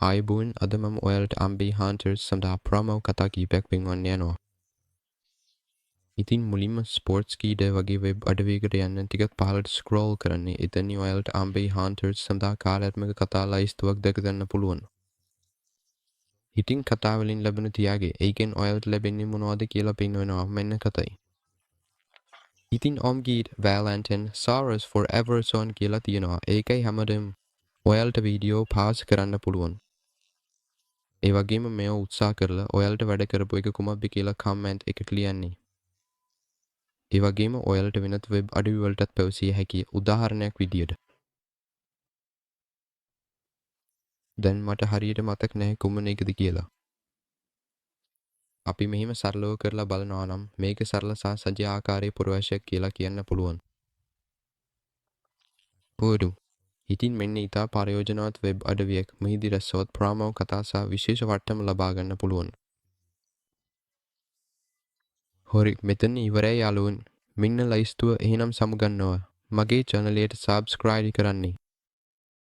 ආයුබෝවන්, අද මම ඔයාලට අම්බි හන්ටර්ස් සඳහා ප්‍රොමෝ කතා කීපයක් පෙන්වන්න යනවා. ඉතින් මුලින්ම ස්පෝර්ට්ස් කීඩ වගේ වෙබ් අඩවියකට යන්න ටිකක් පහළට ස්ක්‍රෝල් කරන්න. එතනින් ඔයාලට අම්බි හන්ටර්ස් සඳහා කාර්යාත්මක කතා ලයිස්තුවක් දැක ගන්න පුළුවන්. ඉතින් කතා වලින් ලැබෙන තියාගේ ඒකෙන් ඔයාලට ලැබෙන්නේ මොනවද කියලා පෙන්වනවා. මෙන්න කතයි. ඉතින් ඔම්ගීඩ් වැලන්ටන් සාරස් ෆොර් එවර්සෝන් කියලා තියෙනවා. ඒකයි හැමදේම. ඔයාලට වීඩියෝ පාස් කරන්න පුළුවන්. ඒ වගේම මේව උත්සාහ කරලා ඔයාලට වැඩ කරපු එක කුමක්ද කියලා කමෙන්ට් එකක ලියන්නේ. ඒ වගේම ඔයාලට වෙනත් වෙබ් අඩවි වලටත් පැවසිය හැකිය උදාහරණයක් විදියට. දැන් මට හරියට මතක් නැහැ කුමන එකද කියලා. අපි මෙහිම සරලව කරලා බලනවා නම් මේක සරල සහ සජි ආකාරයේ පුරවැසියක් කියලා කියන්න පුළුවන්. පොඩු. ඉතින් මෙන්න ඉතා ප්‍රයෝජනවත් වෙබ් අඩවියක්. මෙහිදී රසවත් ප්‍රොමෝ කතා සහ විශේෂ වට්ටම ලබා ගන්න පුළුවන්. හොරි, මෙතන ඉවරයි යාළුවන්. මෙන්න ලයිස්තුව. එහෙනම් සමුගන්නවා. මගේ චැනලයට සබ්ස්ක්‍රයිබ් කරන්න.